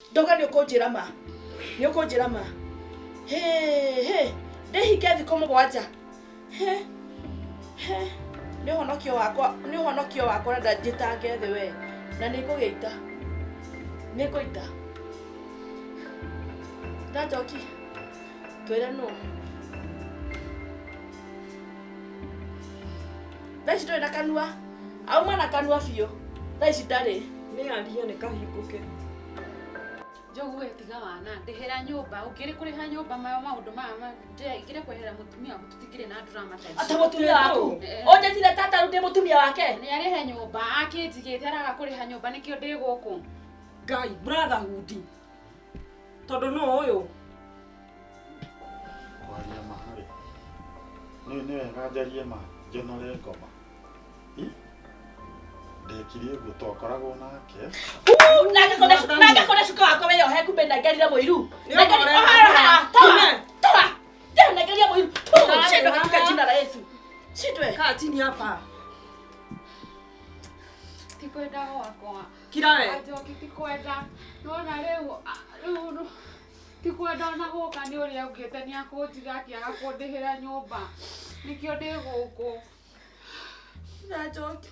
Ndoga nĩ ũkũnjĩra ma. Nĩ ũkũnjĩra ma. Hĩ hĩ ndĩhinge thikũ 7. Hĩ hĩ nĩ ũhonokio wakwa, nĩ ũhonokio wakwa na ndanjĩtange thĩ we. Na nĩ ngũgĩita. Nĩ ngũita. Ndanjoki twĩre nũ. Thaa ici ndũrĩ na kanua. Auma na kanua biũ. Thaa ici ndarĩ. Nĩ arie nĩ kahingũke. Njogu we tiga wana ndĩhĩra nyũmba ũngĩrĩ kũrĩha nyũmba mayo maũndũ maya ingĩrĩ kwehera mũtumia waku tũtikĩrĩ na drama ta ici. Ata mũtumia waku Eh. ũnjĩtire tata rĩu ndĩ mũtumia wake. Nĩ arĩhe nyũmba akĩnjigĩte araga kũrĩha nyũmba nĩkĩo ndĩ gũkũ. Ngai brotherhood. Tondũ no ũyũ. Kwaria ma rĩ, nĩ nĩ wega njarie ma njonore ngoma. Ĩ, ndekire ũguo twakoragwo nake. Nangakona cuka wakwa weyohe kumbe nangerire mũiru. Nĩ ũhorere. Toa, toa. Ndanengeria mũiru. Shindwe katika jina la Yesu. Shindwe. Kaa chini hapa. Tikwenda gwakwa. Kira we. Njoki tikwenda. Nona rĩu rĩu tikwenda ona gũka nĩ ũrĩa augĩte nĩ akũnjiga akĩaga kũndĩhĩra nyũmba. Nĩkĩo ndĩ gũkũ. Ndanjoki.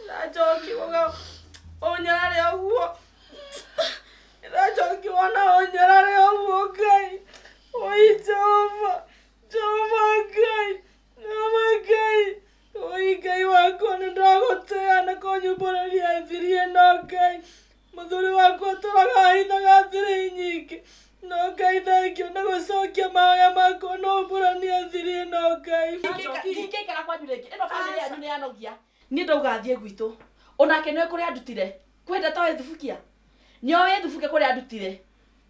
Ndanjoki uga ũnyarare ũguo. Ndanjoki wona ũnyarare ũguo Ngai. Oi Jehova. Jehova Ngai. Jehova Ngai. Oi Ngai wakwa nĩ ndagũtĩa na kũnyumbũrĩria thiri ĩno Ngai. Mũthuri wakwa atũraga ahithaga thiri nyingĩ. No Ngai thengio nĩ gũcokia mahoya makwa no umbũranie thiri ĩno Ngai. Ndingĩikara kwanyu rĩngĩ. Ĩno bamĩrĩ yanyu nĩ yanogia. Niĩ ndauga thiĩ gwitũ. Onake nĩoĩ kũrĩa andutire. Kwenda toĩ thubukia. Nĩoĩ thubukia kũrĩa andutire.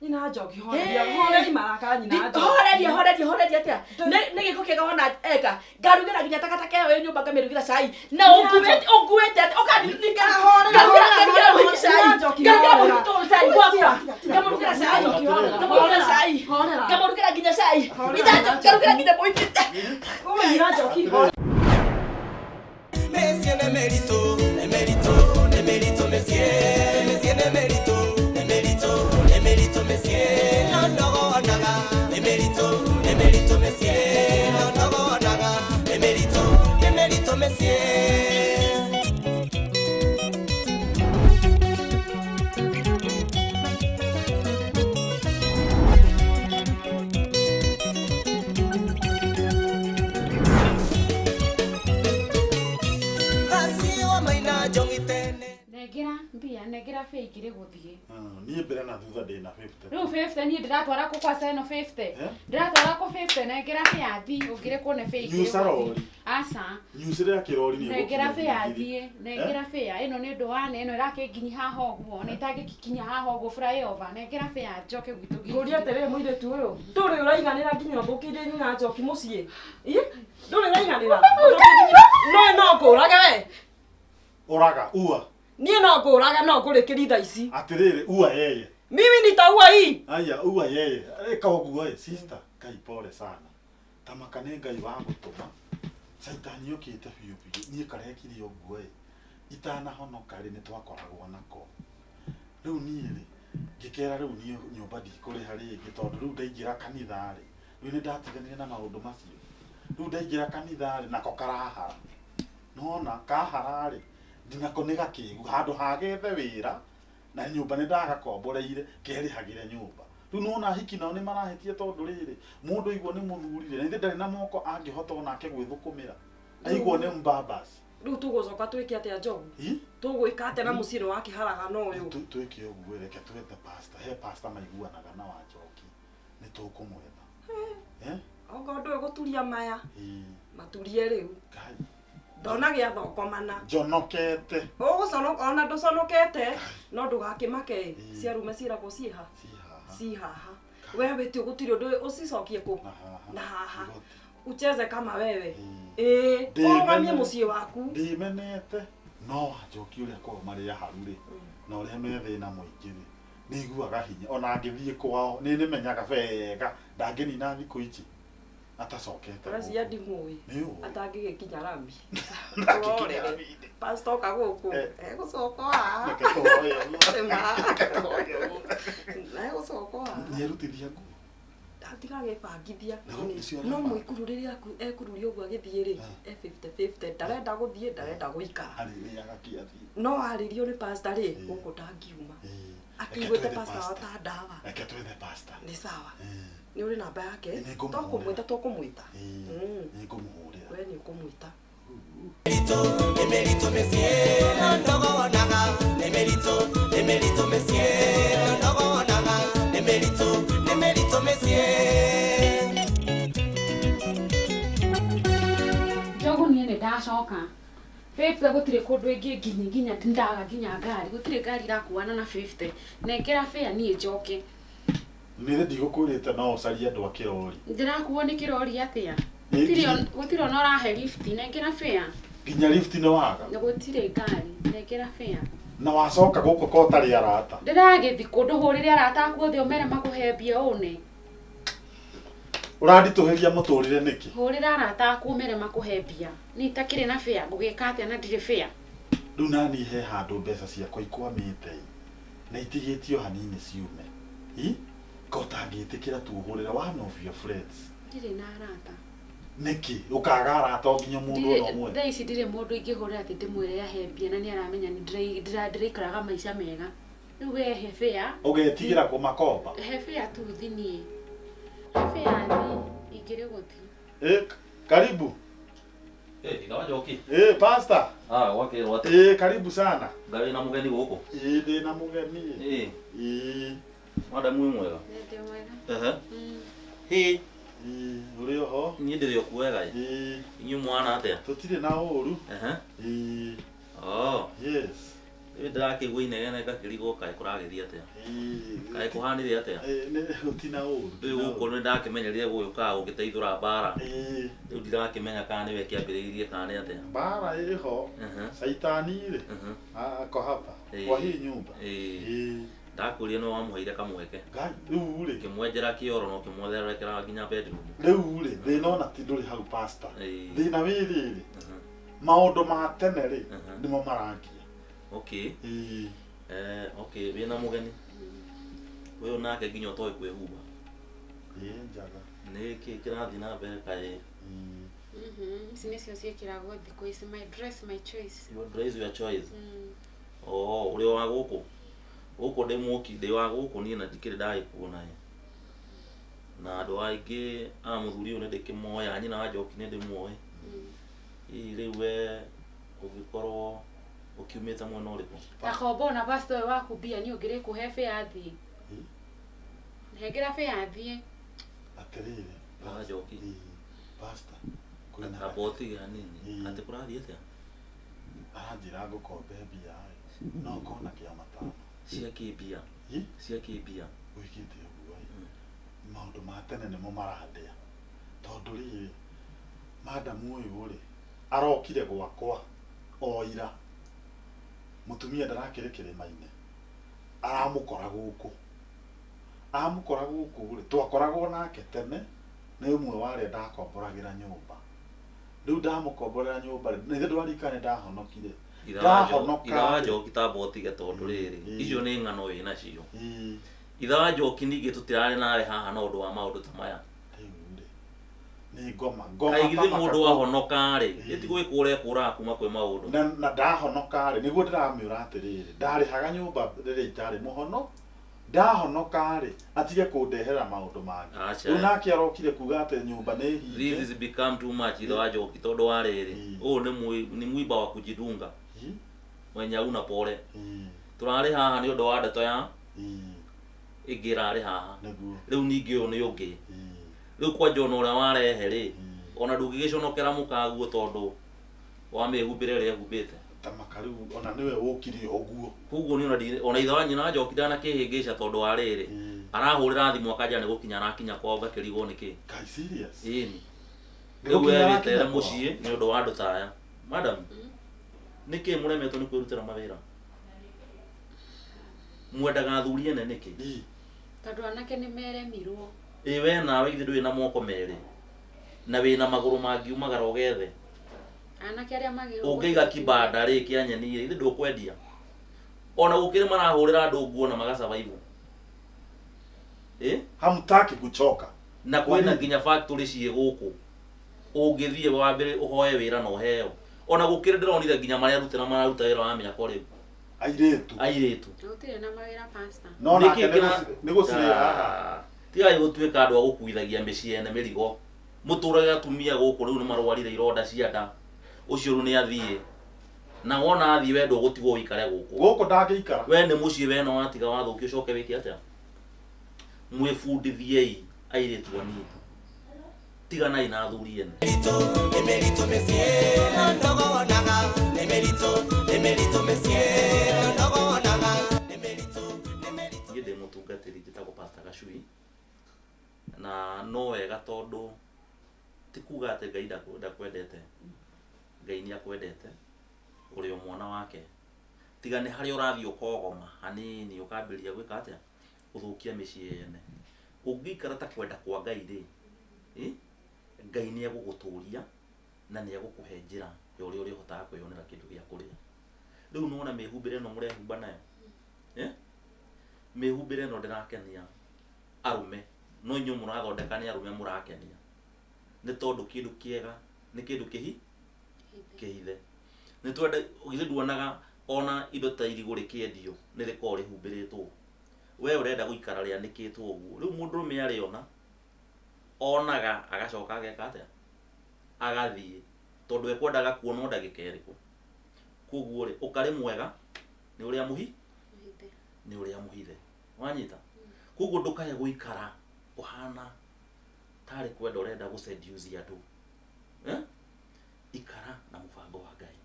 Nyina Njoki horeria horeria marakara nyina Njoki. Horeria horeria horeria atia. Nĩ gĩko kĩega wona eka. Ngarugĩra nginya takataka ĩyo ĩ nyũmba ngamĩrugĩra cai. Na ũnguĩte ũnguĩte atĩa ũkandirika. Ngarugĩra ngarugĩra mũhiki cai. Ngarugĩra mũhiki tũ cai gwakwa. Ngamũrugĩra cai. Ngamũrugĩra cai. Ngamũrugĩra nginya cai. Ngarugĩra nginya mũhiki. Wewe nyina Njoki horeria. Mĩciĩ nĩ mĩritũ, nĩ mĩritũ, nĩ mĩritũ mĩciĩ. Mĩciĩ nĩ mĩritũ, nĩ mĩritũ, nĩ mĩritũ mĩciĩ. No ndogonaga, nĩ mĩritũ, nĩ mĩritũ mĩciĩ. No ndogonaga, nĩ mĩritũ, nĩ mĩritũ mĩciĩ. Acio maina njongi tene. Nengera mbia, nengera bĩa igĩrĩ gũthiĩ. Niĩ mbere na thutha ndĩna 50. Rĩu 50 niĩ ndĩratwara kũ kwaca ĩno 50? Eh? Ndĩratwara kũ 50 nengera bĩa thi ũngĩrĩ kuone bĩa igĩrĩ. Nyuca rori. Aca. Nyucĩre ya kĩrori nĩ Nengera ĩgũkinya bĩa ngiri. thiĩ, nengera bĩa ĩno nĩ ũndũ wa ĩno ĩrakĩnginyi haha ũguo na itangĩkinya haha ũguo flyover. Nengera bĩa njoke gwitũ ngiri Ngũria igĩrĩ. atĩrĩrĩ mũirĩtu ũyũ ndũrĩ ũraiganĩra nginya ũthũkĩire nyina Njoki mũciĩ. Ĩ? Ndũrĩ ũraiganĩra? No no ngũrage we. Ũraga, ua. Niĩ no ngũrage no ngũrĩkĩrie thaa ici. Atĩrĩrĩ, ua yeye. Mimi nitaua hii. Aya, ua yeye. Ĩka ũguo ĩ, sister. Ngai pole sana. Tamaka nĩ Ngai wa gũtũma. Caitani ũkĩte biũ biũ. Niĩ karekire ũguo ĩ. Itanahonoka rĩ nĩ twakoragwo nako. Rĩu niĩ rĩ, ngĩkera rĩu niĩ nyũmba ndikũrĩha rĩngĩ tondũ rĩu ndaingĩra kanitha rĩ, rĩu nĩ ndatiganire na maũndũ macio. Rĩu ndaingĩra kanitha rĩ, nako karahara. Nĩwona kahara rĩ, nako nĩ gakĩgu. Handũ ha gethe wĩra, na nyũmba nĩ ndagakomboreire, kerĩhagĩre nyũmba. Rĩu nĩwona ahiki nao nĩ marahĩtia tondũ rĩrĩ, mũndũ aigua nĩ mũthuri rĩ, na ithe ndarĩ na moko angĩhota onake gwĩthũkũmĩra. Aigua nĩ mbambas. Rĩu tũgũcoka twĩke atĩa Njogu? Ĩ? Tũgwĩka atĩa na mũciĩ nĩ wakĩharagana ũyũ? Twĩke ũguo reke twethe pastor. He pastor maiguanaga na Wanjoki. Nĩ tũkũmwetha. Eh? Okorwo ndũĩ gũturia maya, Ĩ. maturie rĩu. Ngai. Ndona gĩathongomana. Njonokete. Ũgũconoka ona ndũconokete no ndũgakĩmake Ĩ. ciarume ciĩragwo ciĩha Ci haha. ci haha. We wĩtio gũtirĩ ũndũ ũcicokie kũ? Na haha. Na haha. Igoti. Ucheze kama wewe. Ĩ. Ĩĩ, Ndĩmene- ũrũgamie mũciĩ waku. Ndĩmenete no Wanjoki ũrĩa kwao marĩ aharu rĩ na ũrĩa me thĩna mũingĩ rĩ nĩ iguaga hinya ona ngĩthiĩ kwao nĩ nĩmenyaga wega ndangĩnina thikũ ici. Atacokete. Ũracia ndimũĩ. Nĩ ũĩ. Atangĩgĩkinya rami. Ndangĩkinya rami-inĩ. Pastor oka gũkũ. Eh. Egũcoka haha. Reke tũhoe ũguo. Nĩma. Reke tũhoe ũguo. Egũcoka haha. Nĩerutithia nguo. Atiga agĩbangithia. No, nĩcio No arabanga. mũikuru rĩrĩa ekururia ũguo agĩthiĩ rĩ, Eh. e 50-50, ndarenda gũthiĩ, ndarenda gũikara. Arĩrĩaga kĩathi. No arĩrio nĩ pastor rĩ, Eh. gũkũ ndangiuma. Ĩĩ. Reke Akĩiguĩte twethe pastor pastor. ta ndawa. Reke twethe pastor. Nĩ sawa. Ĩĩ. Nĩ ũrĩ namba yake? Nĩ ngũmũhũrĩra. Tokũmwĩta tũkũmwĩta. Ĩĩ. Mm. Nĩ ngũmũhũrĩra. We nĩ ũkũmwĩta. Mĩritũ, nĩ mĩritũ mĩciĩ, no ndogonaga. Nĩ mĩritũ, nĩ mĩritũ mĩciĩ, no ndogonaga. Nĩ mĩritũ, nĩ mĩritũ mĩciĩ. Njogu niĩ nĩ ndacoka. 50 gũtirĩ kũndũ ĩngĩ nginyi nginya ndaga nginya ngari gũtirĩ ngari irakuana na 50 nengera fare niĩ njoke. Nĩ thĩ ndigũkwĩrĩte no ũcarie andũ a kĩrori. Ndĩrakuo nĩ kĩrori atĩa? Ĩ, Gũtirĩ gũtirĩ ona ũrahe lift nengera fare. Nginya lift nĩ waga. Na gũtirĩ ngari nengera fare. Na wacoka gũkũ ko ũtarĩ arata. Ndĩragĩthi kũndũ hũrĩre arata aku othe ũmere makũhe mbia ũne. Ũranditũhĩria mũtũrĩre nĩkĩ? Hũrĩra arata aku ũmere makũhe mbia. Niĩ itakĩrĩ na fare ngũgĩka atĩa na ndirĩ fare? Rĩu nani he handũ mbeca ciakwa ikwamĩte ĩ, na itigĩtio hanini ciume. Ĩ? Ko ũtangĩtĩkĩra tu ũhũrĩre one of your friends. Ndirĩ na arata. Nĩkĩ? Ũkaga arata o nginya mũndũ ona ũmwe. Thaa ici ndirĩ mũndũ ingĩhũrĩra atĩ ndĩmwĩre ahe mbia na nĩ aramenya nĩ ndĩraikaraga maica mega. Rĩu we he fare. Ũgetigĩra kũmakomba. He fare tu thi niĩ. He fare thi ingĩrĩ gũthi. Ĩ, karibu. Eh, itha wa Njoki. Ĩ, pastor. Ah, gwakĩrwo atĩa? Ĩ, karibu sana. Ngai wĩna mũgeni gũkũ. Ĩ, ndĩna mũgeni. Ĩ, Ĩ, madam wĩ mwega. Nĩ mwega. Ehe. Mm. Hĩ, ĩ, ũrĩ oho? niĩ ndĩrĩ o kuo wega ĩ. Ĩ, Inyuĩ mwana atĩa? tũtirĩ na ũru. Ehe. Ĩ, Oh, yes. rĩu ndĩrakĩigua inegene ngakĩrigwo kaĩ kũragĩthiĩ atĩa? Ĩ, Kaĩ kũhanire atĩa? ĩ, nĩ gũtina ũru. Rĩu gũkũ nĩ ndakĩmenyerire gũgĩũkaga gũgĩteithũra mbara. Ĩ, Rĩu ndirakĩmenya kana nĩwe kĩambĩrĩirie kana nĩ atĩa. mbara ĩho. Ehe. Caitani rĩ, Ehe. ako hapa. Ĩ. Kwa hii nyumba. Ĩ, Ĩ, ndakwĩrire nĩwe wamũheire kamweke. Ngai, rĩu rĩ, Ũkĩmwenjera kĩoro na ũkĩmwetherera nginya bedroom. rĩu rĩ, thĩna ona ti ndũrĩ hau pastor. Ĩ. Thĩna wĩ rĩrĩ, Ehe. maũndũ ma tene rĩ, Ehe. nĩmo marangia. Okay. Ĩ, Eh, okay, wĩna mũgeni. Ũyũ nake nginya ũtoĩ kwĩhumba. ĩ njaga. Nĩ kĩ kĩrathiĩ na mbere kaĩ? Ĩ, Mhm. Ici nĩcio ciĩkĩragwo thikũ ici my dress my choice. Your dress your choice. Mm. Oh, ũrĩ wa gũkũ. Gũkũ ndĩ mũki, ndĩ wa gũkũ niĩ na ndikĩrĩ ndagĩkuona ĩ. Na andũ aingĩ a mũthuri ũyũ nĩndĩkĩmoĩ, a nyina wa Njoki nĩndĩmuoĩ. Hihi rĩu we ũngĩkorwo ũkiumĩte mwena ũrĩkũ? Ta komba ona pastor ũyũ waku mbia niĩ ũngĩrĩ kũhe fare thiĩ. Ĩ. Nengera fare thiĩ. Atĩrĩrĩ, Wa Njoki. Ĩ, pastor, kwĩna Kaboti hanini. Ĩ. Atĩ kũrathiĩ atĩa? aranjĩra ngũkombe mbia ĩ, no ngona na kĩa matano. Cia kĩ mbia? Ĩ, Cia kĩ mbia? wĩkĩte ũguo ĩ, maũndũ ma tene nĩmo marandĩa. Tondũ rĩrĩ, madamu ũyũ rĩ, arokire gwakwa o ira. Mũtumia ndarakĩrĩ kĩrĩma-inĩ. Aramũkora gũkũ. Amũkora gũkũ rĩ, twakoragwo nake tene, nĩ ũmwe wa arĩa ndakomboragĩra nyũmba. Rĩu ndamũkomborera nyũmba rĩ, nĩ ndwarika nĩ ndahonokire. Ndahonoka Itha wa rĩ. Njoki tamba ũtige tondũ rĩrĩ, Ĩ. icio nĩ ng'ano wĩ nacio. Ĩ, Itha wa Njoki ningĩ tũtirarĩ nawe haha na ũndũ wa maũndũ ta maya. rĩu rĩ, nĩ ngoma. Ngoma Kaĩ githĩ ta mũndũ makakũ. ahonoka rĩ, Ĩ. ĩ ti gwĩkũra ekũraga kuma kwĩ maũndũ. Na ndahonoka rĩ, nĩguo ndĩramwĩra atĩrĩrĩ, ndarĩhaga nyũmba rĩrĩa itarĩ mũhono, ndahonoka rĩ, atige kũndehera maũndũ mangĩ. Aca. Rĩu nake arokire kuga atĩ nyũmba nĩ This hinge. is become too much itha wa Njoki tondũ wa rĩrĩ, Ĩ. ũyũ nĩ mwimba wa kujidunga Ĩ, mwenye una pole. ĩ, Tũrarĩ haha nĩ ũndũ wa ndeto ya ĩ, ĩngĩ ĩrarĩ haha. nĩguo. Rĩu ningĩ ũyũ nĩ ũngĩ. Ĩ, Rĩu kwanja ona ũrĩa warehe rĩ, ĩ. ona ndũngĩgĩconokera mũkaguo tondũ wa mĩhumbĩre ĩrĩa ehumbĩte. Ta maka rĩu ona nĩwe wũkire ũguo. Koguo niĩ ona ona ithe wa nyina wa Njoki ndanakĩhĩngĩca tondũ wa rĩrĩ, Ĩ. arahũrĩra thimũ akanjĩra nĩ gũkinya arakinya kwao ngakĩrigwo nĩkĩ. Kai serious? Ĩni. Nĩ Rĩu gũkinya we arakinya wĩtere kwao? mũciĩ nĩ ũndũ wa andũ ta aya. Madam, nĩkĩ mũremetwo nĩ kwĩrutĩra mawĩra? Mwendaga athuri ene nĩkĩ? Ĩ, Tondũ anake nĩ meremirwo. Ĩ we nawe githĩ ndũrĩ na moko merĩ? Na wĩna magũrũ mangiumagara ũgethe. Anake arĩa magĩrĩirwo Ũngĩiga gũthiĩ kibanda rĩ kĩa nyeni rĩ, githĩ ndũkwendia? Ona gũkĩrĩ marahũrĩra andũ nguo na magasurvive. Ĩ? Hamtaki kuchoka. Na Kwa kwĩna nini? nginya factory ciĩ gũkũ. Ũngĩthiĩ wambere ũhoe wĩra na ũheo. Ona gũkĩrĩ ndĩronire nginya marĩa arutĩra mararuta wĩra wa mĩako rĩu. Airĩtu. Airĩtu. Gũtirĩ na mawĩra pastor. No nake Nĩkĩ kĩra- nĩ gũcirĩa haha. Ah, Tigai gũtuĩka andũ a gũkuithagia mĩciĩ ene mĩrigo. Mũtũrage atumia gũkũ rĩu nĩ marwarire ironda cia nda. Ũcio rĩu nĩ athiĩ. Na wona athiĩ we ndũgũtigwo ũikare gũkũ. Gũkũ ndangĩikara. We nĩ mũciĩ we no watiga wathũkio ũcoke wĩke atĩa? Mwĩbundithiei airĩtu anini. Tiganai na athuri ene. Nĩ mĩritũ mĩciĩ no ndogonaga nĩ mĩritũ nĩ mĩritũ mĩciĩ no ndogonaga nĩ mĩritũ nĩ mĩritũ Niĩ ndĩ mũtungatĩri njĩtagwo Pastor Gacui. Na no wega tondũ ti kuga atĩ Ngai ndakwendete. Ngai nĩ akwendete, ũrĩ o mwana wake. Tiga nĩ harĩa ũrathiĩ ũkogoma hanini ũkambĩrĩria gwĩka atĩa? Gũthũkia mĩciĩ yene. Ũngĩikara ta kwenda kwa Ngai rĩ, Ngai nĩ egũgũtũria na nĩ egũkũhe njĩra ya ũrĩa ũrĩhotaga kwĩyonera kĩndũ gĩa kũrĩa. Rĩu nĩwona mĩhumbĩre ĩno mũrehumba nayo? Mĩhumbĩre ĩno ndĩrakenia arũme, no inyuĩ mũrathondeka nĩ arũme mũrakenia. Nĩ tondũ kĩndũ kĩega nĩ kĩndũ kĩhithe. Nĩ twende, githĩ nduonaga ona indo ta irigũ rĩkĩendio nĩ rĩkoragwo rĩhumbĩrĩtwo. We ũrenda gũikara rĩanĩkĩtwo ũguo. Rĩu mũndũrũme arĩona, onaga agacoka ageka atĩa? Agathiĩ. Tondũ ekwendaga kuona o ndagĩka ĩrĩkũ. Koguo rĩ, ũkarĩ mwega nĩ ũrĩa nĩ ũrĩa mũhithe. Wanyita? Koguo ndũkae gũikara ũhana tarĩ kwenda ũrenda gũseduce andũ. Ikara na mũbango wa Ngai.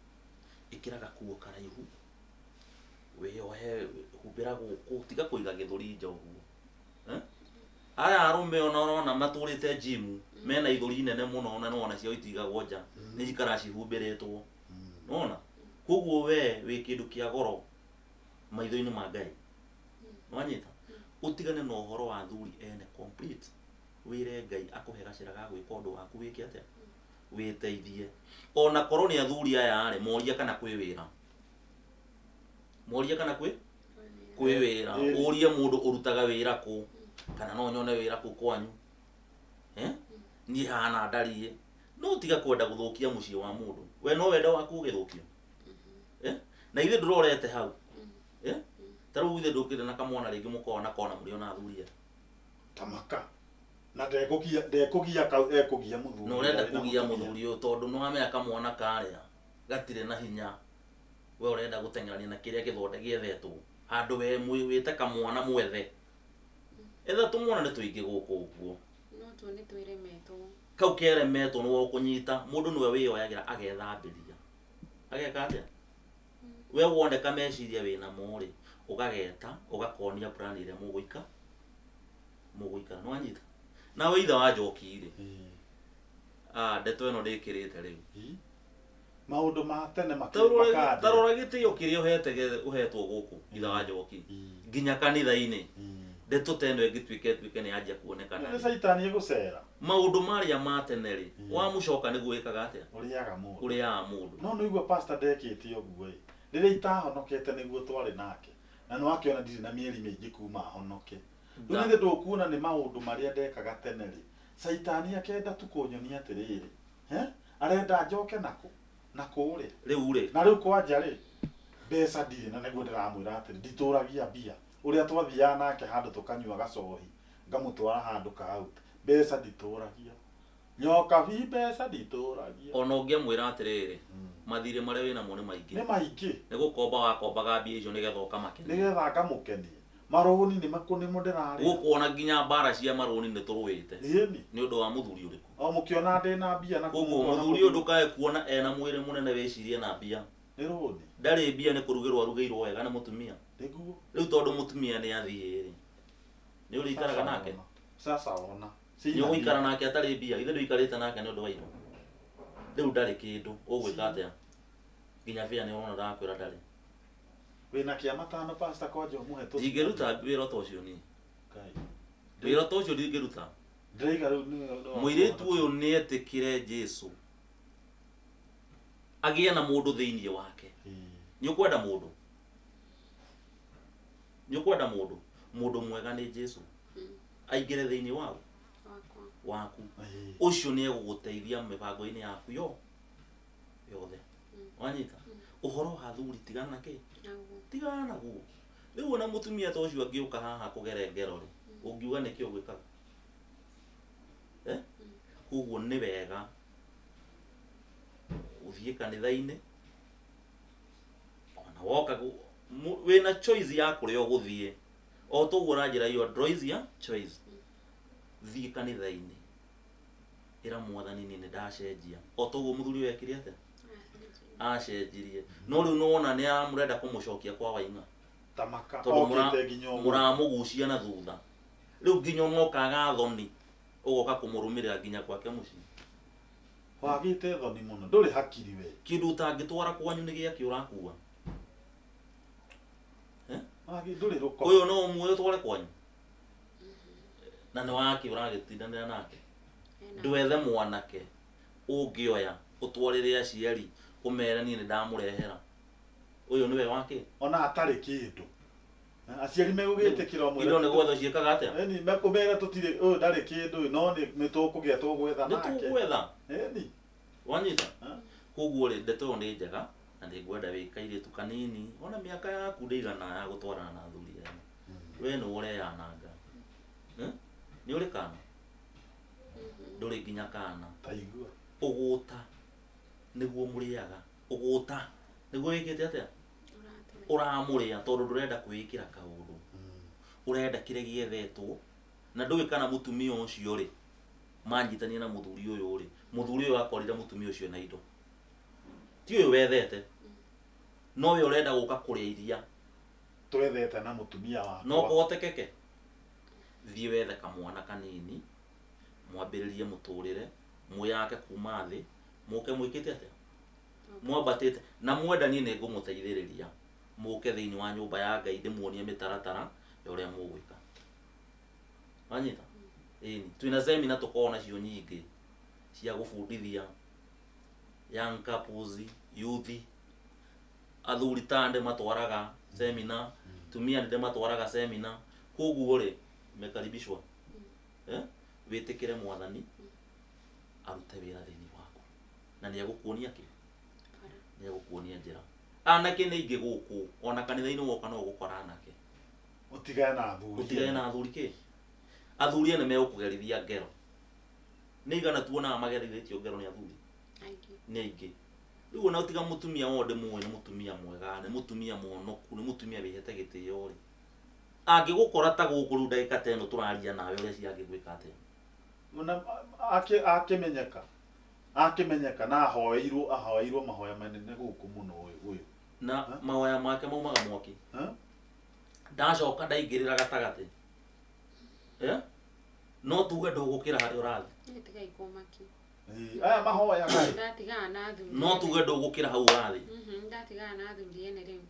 Ĩkĩra gakuo karaihu. Wĩyohe, humbĩra gũkũ, tiga kũiga gĩthũri nja ũguo. Aya arũme ona ũrona matũrĩte gym, mena ithũri nene mũno na nĩwona ciao itigagwo nja, nĩ ikaraga cihumbĩrĩtwo. Nĩwona? Koguo we wĩ kĩndũ kĩa goro maitho-inĩ ma Ngai. Nĩwanyita? Ũtigane na ũhoro wa athuri ene complete. Wĩre Ngai akũhe gacĩra ga gwĩka ũndũ waku wĩke atĩa? Wĩteithie. Ona korwo nĩ athuri aya rĩ, morie kana kwĩ wĩra. Morie kana kwĩ wĩra. Ũrie mũndũ ũrutaga wĩra kũ, kana no nyone wĩra kũ kwanyu. Niĩ hana ndariĩ. No tiga kwenda gũthũkia mũciĩ wa mũndũ. We no wende waku ũgĩthũkio. Na ithuĩ ndũrorete hau. Ta rĩu ithuĩ ndũkĩrĩ na kamwana rĩngĩ mũkona kona mũrĩ ona athuri aya. Tamaka. Na ndekũgia kau ekũgia mũthuri. Na ũrenda kũgia mũthuri ũyũ tondũ nĩ wamenya kamwana karĩa gatirĩ na hinya. We ũrenda gũteng'erania na kĩrĩa gĩthonde gĩethetwo. Handũ we wĩte kamwana mwethe. Etha tũmwana nĩ tũingĩ gũkũ ũguo. No tuo nĩ twĩremetwo. Kau keremetwo nĩwe ũkũnyita, mũndũ nĩwe wĩyoyagĩra agethambĩria. Ageka atĩa? We woneka meciria wĩna mo rĩ, ũgageta, ũgakonia plan ĩrĩa mũgũika. Mũgũikara. Nĩwanyita? Nawe ithe wa Njoki rĩ. Ndeto ĩno ndĩkĩrĩte rĩu. Maũndũ ma tene makĩrĩ. Tarora gĩtĩo kĩrĩa ũhetwo gũkũ ithe wa Njoki. Nginya kanitha-inĩ. Ndeto ta ĩno ĩngĩtuĩka ĩtuĩke nĩ yanjia kuonekana. Nĩ caitani ĩgũcera. Maũndũ marĩa ma tene rĩ, wamũcoka nĩguo wĩkaga atĩa? Ũrĩaga mũndũ. Ũrĩaga mũndũ. No nĩigua pastor ndekĩte ũguo ĩ. Rĩrĩa itahonokete nĩguo twarĩ nake. Na nĩwakĩona ndirĩ na mĩeri mĩingĩ kuma honoke. Rĩu nĩ ndũkuona nĩ maũndũ marĩa ndekaga tene rĩ. Caitani akenda tu kũnyonia atĩrĩrĩ. Arenda njoke nakũ? Na kũrĩa. Rĩu rĩ. Na rĩu kwanja rĩ, mbeca ndirĩ na nĩguo ndĩramwĩra atĩrĩ, nditũragia mbia. Ũrĩa twathiaga nake handũ tũkanyua gacohi, ngamũtwara handũ ka out. Mbeca nditũragia. Nyoka bi mbeca nditũragia. Ona ũngĩamwĩra atĩrĩrĩ, mathirĩ marĩa wĩnamo nĩ maingĩ. Nĩ maingĩ. Nĩ gũkomba wakombaga mbia icio nĩgetha ũkamakenia. Nĩgetha ngamũkenie. Marũni nĩ makũ nĩmo ndĩrarĩa. Gũkũ ona nginya mbara cia marũni nĩ tũrũĩte. Ĩni. Nĩ ũndũ wa mũthuri ũrĩkũ? O mũkĩona ndĩna mbia na Koguo mũthuri ũyũ ndũkae kuona ena mwĩrĩ mũnene wĩcirie na mbia. Nĩ rũni. Ndarĩ mbia nĩ kũrugĩrwo arugĩirwo wega nĩ mũtumia. Nĩguo. Rĩu tondũ mũtumia nĩ athiĩ rĩ, nĩ ũrĩikaraga nake? Sasa ona. Nĩ ũgũikara nake atarĩ mbia, ithe ndũikarĩte nake nĩ ũndũ wa indo. Rĩu ndarĩ kĩndũ, ũgwĩka atĩa? Nginya bĩa nĩ ũrona ndakwĩra ndarĩ. Wĩna kĩa matano pastor kwanja ũmũhe tũ. Ndingĩruta wĩra ta ũcio niĩ. Wĩra ta ũcio ndingĩruta. Ndĩraiga rĩu Mũirĩtu ũyũ nĩ etĩkĩre Jesu agĩe na mũndũ thĩinĩ wake. Nĩ ũkwenda mũndũ, nĩ ũkwenda mũndũ, mũndũ mwega nĩ Jesu aingĩre thĩinĩ waku Wakwa. waku ũcio nĩ egũgũteithia mĩbango-inĩ yaku yo yothe. Wanyita ũhoro wa athuri, tigana na kĩ, Naguo. tigana naguo. Rĩu ona mũtumia ta ũcio angĩũka haha kũgere ngero rĩ, ũngiuga nĩkĩ ũgwĩkaga? Eh? Koguo nĩ wega ũthiĩ kanitha-inĩ, ona woka wĩna choice ya kũrĩa ũgũthiĩ, o toguo ũranjĩra your choice ya choice. Thiĩ kanitha-inĩ, ĩra mwathani niĩ nĩ ndacenjia, o toguo mũthuri ũyũ ekire atĩa, acenjirie. No rĩu nĩwona nĩ aramũrenda kũmũcokia kwa Waing'a, Tamaka tondũ okĩte nginya ũguo. Mũramũgucia na thutha rĩu nginya onokaga thoni ũgoka kũmũrũmĩrĩra nginya gwake mũciĩ. Wagĩte thoni mũno, ndũrĩ hakiri we. Kĩndũ ũtangĩtwara kwanyu nĩ gĩakĩ ũrakua? Ndũrĩ rũko. Ũyũ no ũmuoe ũtware kwanyu na nĩ wake ũragĩtindanĩra nake? Ndwethe mwanake ũngĩoya ũtwarĩre aciari ũmere niĩ nĩ ndamũrehera ũyũ, nĩwe wake. Ona atarĩ kĩndũ, aciari megũgĩtĩkĩra ũmwĩre Indo nĩ gwetha ciĩkaga atĩa? Ĩni, mekũmera tũtirĩ, ũyũ ndarĩ kĩndũ, no nĩ tũkũgĩa, tũgwetha Nĩ nake. tũgwetha. Ĩni. Wanyita? Ha? Koguo rĩ, ndeto ĩyo nĩ njega na nĩ ngwenda wĩ kairĩtu kanini, ona mĩaka yaku ndĩigana ya gũtwarana na athuri aya. We nĩ ũreyananga. Eh? Nĩ ũrĩ kana? Ndũrĩ nginya kana. Taigua. Ũgũta nĩguo mũrĩaga, ũgũta nĩguo wĩkĩte atĩa, ũramũrĩa, tondũ ndũrenda kwĩĩkĩra kaũndũ, ũrenda kĩrĩa gĩethetwo na ndũĩ kana mũtumia ũcio rĩ manyitania na mũthuri ũyũ rĩ, mũthuri ũyũ akorire mũtumia ũcio na indo, ti ũyũ wethete, no we ũrenda gũka kũrĩa iria Twethete na mũtumia wakwa. No kũhotekeke thiĩ wethe kamwana kanini, mwambĩrĩrie mũtũrĩre, mwĩyake kuma thĩ, mũke mwĩkĩte atĩa, mwambatĩte na mwenda. Niĩ nĩ ngũmũteithĩrĩria mũke thĩinĩ wa nyũmba ya Ngai, ndĩmuonie mĩtaratara ya ũrĩa mũgwĩka. Wanyita? Ĩni, twĩna semina tũkoragwo nacio nyingĩ cia gũbundithia young couples, youth, athuri ta ndĩ matwaraga semina, tumia nĩ matwaraga semina. Koguo rĩ, mekaribishwa, eh? Wĩtĩkĩre mwathani arute wĩra thĩinĩ waku na nĩ egũkuonia kĩ, nĩ egũkuonia njĩra. Anake nĩ aingĩ gũkũ, ona kanitha-inĩ woka no ũgũkora anake. Ũtigane na athuri. Ũtigane na athuri kĩ, athuri ene megũkũgerithia ngero. Nĩ igana tuonaga magerithĩtio ngero nĩ athuri? Aingĩ. Nĩ aingĩ. Rĩu ona ũtiga mũtumia wao ndĩmũĩ, nĩ mũtumia mwega, nĩ mũtumia mwonoku, nĩ mũtumia wĩhete gĩtĩo rĩ, angĩgũkora ta gũkũ rĩu ndagĩka ta ĩno tũraria nawe, ũreciria angĩgwĩka atĩa? Na akĩmenyeka na ahoeirwo mahoya manene gũkũ mũno ũyũ ũyũ. Na Ha? mahoya make maumaga mwaki. Ha? Ndacoka ndaingĩrĩra gatagatĩ, eh? No tuge ndũgũkĩra harĩa ũrathiĩ. Niĩ tigai kũmaki. Ĩĩ, aya mahoyaga ĩ. Ndatigana na athuri. No tuge ndũgũkĩra hau ũrathiĩ. Ndatigana na athuri ene rĩu.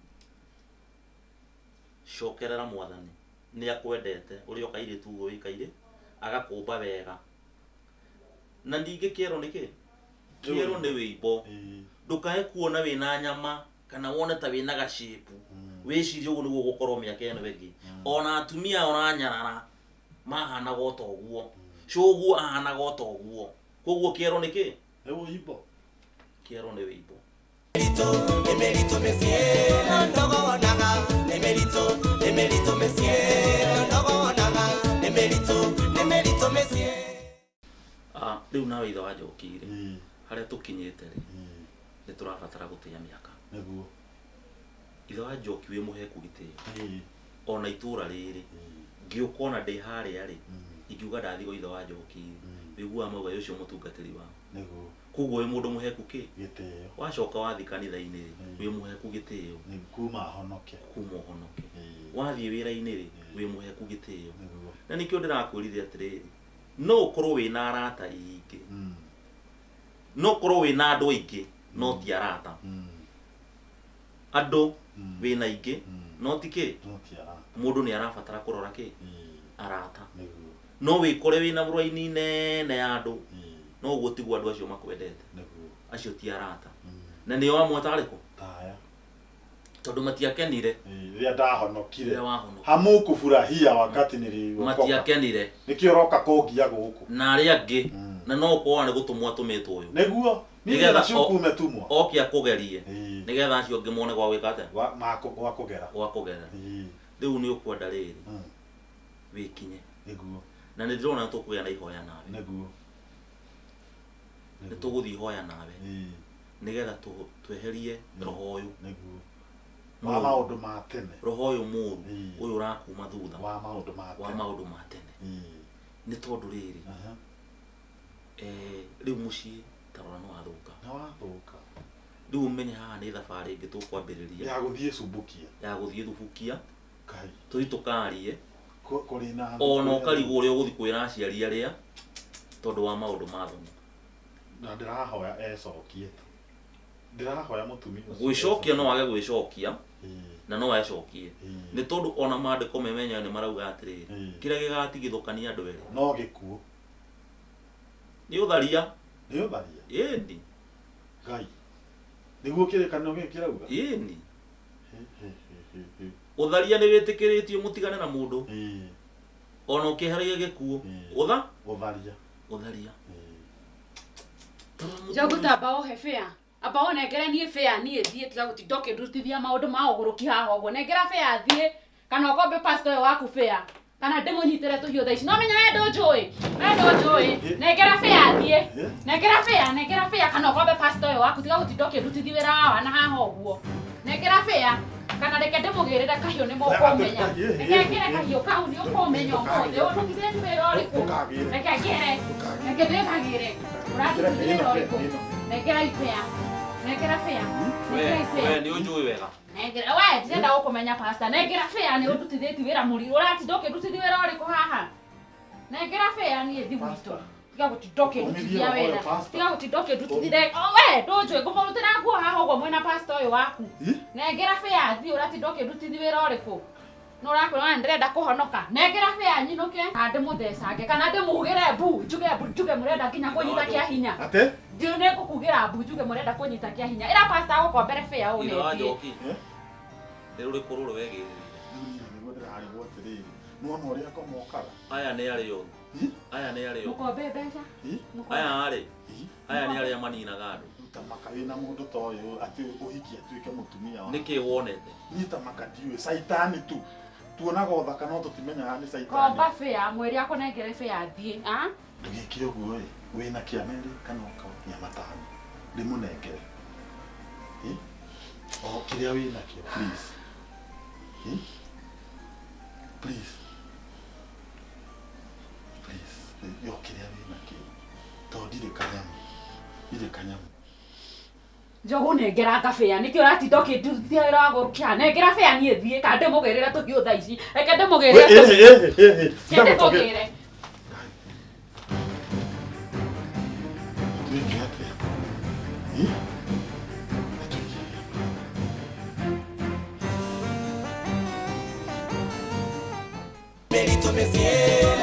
Cokerera mwathani, nĩ akwendete ũrĩa ũkairĩtu ũguo wĩkaire, agakũmba wega. Na ningĩ kĩero nĩ kĩ, kĩero nĩ wĩimbo. Ndũkae kuona wĩna nyama kana wone ta wĩna gacĩpu, wĩcirie ũguo nĩguo ũgũkorwo mĩaka ĩno ĩngĩ. Ona atumia ũranyarara mahanaga o ta ũguo, cũguo ahanaga o ta ũguo. Koguo kĩero nĩ kĩ? Nĩ wĩimbo. Kĩero nĩ wĩimbo. Nĩ mĩritũ mĩciĩ na ndogonaga, nĩ mĩritũ, nĩ mĩritũ mĩciĩ na ndogonaga, nĩ mĩritũ, nĩ mĩritũ mĩciĩ. Ah, rĩu nawe ithe wa Njoki rĩ, harĩa tũkinyĩte rĩ, nĩ tũrabatara gũtĩa mĩaka. Nĩguo. Ithe wa Njoki wĩ mũheku gĩtĩo, ona itũra rĩrĩ ngĩũka ona ndĩ harĩa rĩ, ingiuga ndathiĩ gwa ithe wa Njoki, wĩiguaga mauga ũcio mũtungatĩri wao. Nĩguo. Koguo wĩ mũndũ mũheku kĩ? Gĩtĩo. Wacoka wathiĩ kanitha-inĩ rĩ, wĩ mũheku gĩtĩo. Nĩ kuma honoke. Kuma ũhonoke. Wathiĩ wĩra-inĩ rĩ, wĩ mũheku gĩtĩo. Nĩguo. Na nĩkĩo ndĩrakwĩrire atĩrĩrĩ, no ũkorwo wĩna arata aingĩ, no ũkorwo wĩna andũ aingĩ, no ti arata. Andũ wĩna aingĩ, no ti kĩ? No ti arata. Mũndũ nĩ arabatara kũrora kĩ? Arata. Nĩguo. No wĩkore wĩna raini nene ya andũ, Ĩĩ. no ũguo tiguo andũ acio makwendete. Nĩguo. Acio ti arata. Mm. Na nĩo amwe tarĩkũ? Taya. Tondũ matiakenire Ĩĩ, rĩrĩa ndahonokire. rĩrĩa wahonoka. Hamukufurahia wakati niliokoka. Matiakenire Nĩkĩo ũroka kũngia gũkũ. na arĩa angĩ Mm. na no ũkorwo nĩ gũtũmwo atũmĩtwo ũyũ. Nĩguo. Niĩ Nĩgetha nacio kumetumwa. Oke akũgerie Ĩĩ. nĩgetha acio angĩ mone gwa gwĩka atĩa? Gwa mako gwa kũgera. Gwa kũgera. Ĩĩ. Rĩu nĩ ũkwenda rĩrĩ Mm. wĩkinye. Nĩguo. Na nĩ ndĩrona nĩ tũkũgĩa na ihoya nawe. Nĩguo. Nĩ tũgũthiĩ ihoya nawe Ĩĩ. nĩgetha tweherie roho ũyũ. Nĩguo. Wa maũndũ ma tene. Roho ũyũ mũũru Ĩĩ. ũyũ ũrakuma thutha Wa maũndũ ma wa tene. maũndũ ma tene. Ĩĩ. Nĩ tondũ rĩrĩ Aha. rĩu mũciĩ ta rora nĩ wathũka. Nĩ wathũka. Rĩu ũmenye haha nĩ thabarĩ ĩngĩ tũkwambĩrĩria Ya gũthiĩ Subukia. ya gũthiĩ Thubukia Ngai. tũthiĩ tũkarie Kũrĩ na ona ũkarigwo ũrĩa ũgũthiĩ kwĩra aciari arĩa tondũ wa maũndũ ma thoni. Na ndĩrahoya ecokie tu. Ndĩrahoya mũtumia ũcio Gwĩcokia no wage gwĩcokia Ĩĩ. na no ecokie. Ĩĩ. Nĩ tondũ ona maandĩko me menyewe nĩ marauga atĩrĩrĩ Ĩĩ. kĩrĩa gĩgatigithũkania andũ erĩ No gĩkuũ. nĩ ũtharia. Nĩ ũtharia. Ĩni. Ngai. Nĩguo kĩrĩkanĩro gĩkĩ kĩrauga. Ĩni. Hĩ, hĩ, hĩ, hĩ, hĩ. Ũtharia nĩ wĩtĩkĩrĩtio mũtigane na mũndũ Ĩĩ. ona ũkĩeheragia gĩkuũ. Ĩĩ. Ũtha? Ũtharia. Ũtharia. Ĩĩ. Njogu ta amba ũhe bĩa. Amba ũnengere niĩ bĩa niĩ thiĩ tiga gũtinda ũkĩndutithia maũndũ ma ũgũrũki haha ũguo. Nengera bĩa thiĩ kana ũkombe pastor ũyũ waku bĩa. Kana ndĩmũnyitĩre tũhiũ thaa ici. No menya we ndũnjũĩ. We ndũnjũĩ. Nengera bĩa thiĩ. Nengera bĩa, nengera bĩa kana ũkombe pastor ũyũ waku tiga gũtinda ũkĩndutithia wĩra wa wana haha ũguo. Nengera bĩa kana reke ndĩmũgĩrĩre kahiũ nĩ mũkũmenya. Reke ngĩre kahiũ kau nĩ ũkũmenya ũmũthĩ. Ũndutithĩtie wĩra ũrĩkũ? Ndũkagĩre. Reke ngĩre. Reke ndĩkagĩre. Ũrandutithia wĩra ũrĩkũ? Nengera ibĩa. Nengera bĩa. Nengera We ibĩa. nĩ ũnjũĩ wega. Nengera we ndirenda gũkũmenya pastor. Nengera bĩa nĩ ũndutithĩtie wĩra mũriru. Ũratinda ũkĩndutithia wĩra ũrĩkũ haha? Nengera bĩa niĩ thi gwitũ. Tiga gũtinda ũkĩndutithia Ũmithie wĩra. roho, pastor. Tiga gũtinda ũkĩndutithia. We ndũnjũĩ ngũmũrutĩra nguo haha ũguo mwĩna pastor ũyũ waku. Ĩ? Nengera bĩa thiĩ ũratinda ũkĩndutithia wĩra ũrĩkũ? No ũrakwĩra we ndĩrenda kũhonoka. Nengera bĩa nyinũke. Kana ndĩmũthecange kana ndĩmugĩre mbu njuge mbu njuge mũrenda nginya kũnyita kĩa hinya. Atĩ? Ndiũ nĩ ngũkugĩra mbu njuge mũrenda kũnyita kĩa hinya. Ĩra pastor agũkombere bĩa ũũ Ithe wa nĩ thiĩ. Njoki. Eh? Nĩ rũrĩkũ rũrũ wegĩrĩire? Rĩu niĩ nĩguo ndĩrarigwo atĩrĩrĩ. Nĩwona ũrĩa akomokaga? Aya nĩ arĩa oru. Ĩ? Aya nĩ arĩa oru. Mũkombe mbeca. Ĩ? Mũkombe. Aya rĩ, Ĩ? aya nĩ arĩa maninaga andũ. Rĩu ta maka wĩna mũndũ ta ũyũ atĩ ũhiki atuĩke mũtumia waku. Nĩkĩ wonete? Niĩ ta maka ndiũĩ caitani tu. Tuonaga ũthaka no tũtimenyaga nĩ caitani. Komba bĩa mwĩre akũnengere bĩa thiĩ. Ah? Ndũgĩke ũguo ĩ. Wĩna kĩa merĩ kana ũkaonia matano. Ndĩmũnengere. Ĩ? O kĩrĩa wĩnakĩo please. Ĩ? Please. Please. Yo kĩrĩa wĩnakĩo. Tondũ ndirĩ kanyamũ. Ndirĩ kanyamũ. Njogu nengera ngabĩa nĩkĩ ũratinda ũkĩndutithia wĩra wa gũkĩa nengera bĩa niĩ thiĩ kana ndĩmũgĩrĩre tũhiũ thaa ici reke ndĩmũgĩrĩre Ĩ, ĩ, ĩ, ĩ, ĩ. Reke ndĩmũgĩre Twĩke atĩa? Ĩ? Twĩke atĩa? Mĩritũ mĩciĩ